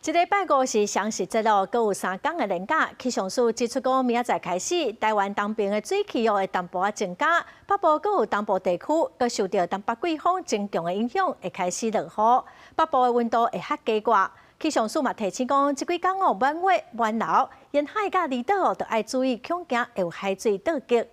這禮拜五是雙十節咯，閣有3工的連假。氣象署指出講，明仔載開始，台灣東邊的水汽會淡薄仔增加，北部閣有東部地區閣受著東北季風增強的影響，會開始落雨。北部的溫度會較低寡。氣象署嘛提醒講，這幾工哦滿月滿流，沿海佮離島哦，著愛注意恐驚會有海水倒激。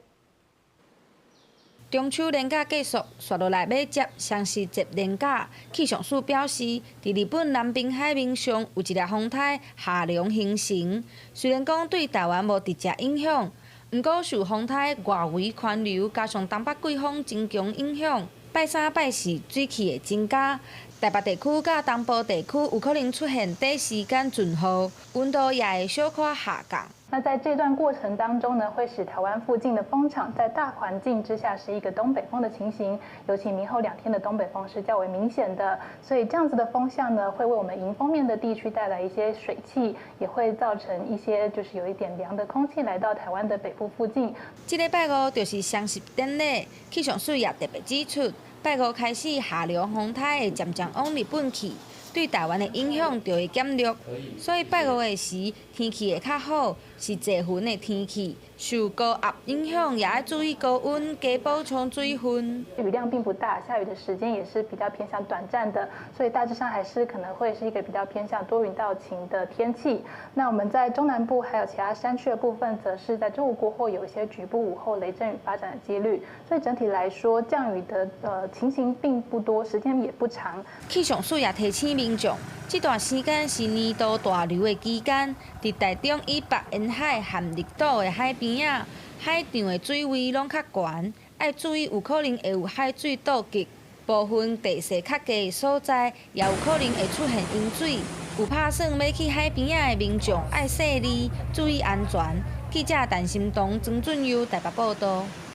中秋連假結束，紲落來欲接雙十節連假。氣象署表示，佇日本南邊海面上有一粒風颱下龍形成，雖然講對台灣無直接影響，毋過受風颱外圍環流加上東北季風增強影響，拜三拜四水汽會增加，台北地區佮東部地區有可能出現短時間陣雨，溫度也會小可下降。那在這段過程當中呢，會使台灣附近的風場在大環境之下是一個東北風的情形，尤其明後2天的東北風是較為明顯的，所以這樣子的風向呢，會為我們迎風面的地區帶來一些水汽，也會造成一些就是有一點涼的空氣來到台灣的北部附近。這禮拜五就是雙十典禮，氣象署也特別指出，拜五開始下龍風颱會漸漸往日本去。對台灣的影響就會減弱，所以拜五的時天氣會較好，是濟雲的天氣。受高壓影響，也愛注意高溫，加補充水分。雨量並不大，下雨的時間也是比較偏向短暫的，所以大致上還是可能會是一個比較偏向多雲到晴的天氣。那我們在中南部還有其他山區的部分，則是在中午過後有一些局部午後雷陣雨發展的幾率。所以整體來說，降雨的情形並不多，時間也不長。氣象署也提醒民眾，這段時間是年度大流的期間，佇台中以北沿海和綠島的海邊仔，海場的水位攏較懸，愛注意有可能會有海水倒激。部分地勢較低的所在，也有可能會出現淹水。有拍算欲去海邊仔的民眾，愛細膩，注意安全。記者陳心彤、曾俊佑台北報道。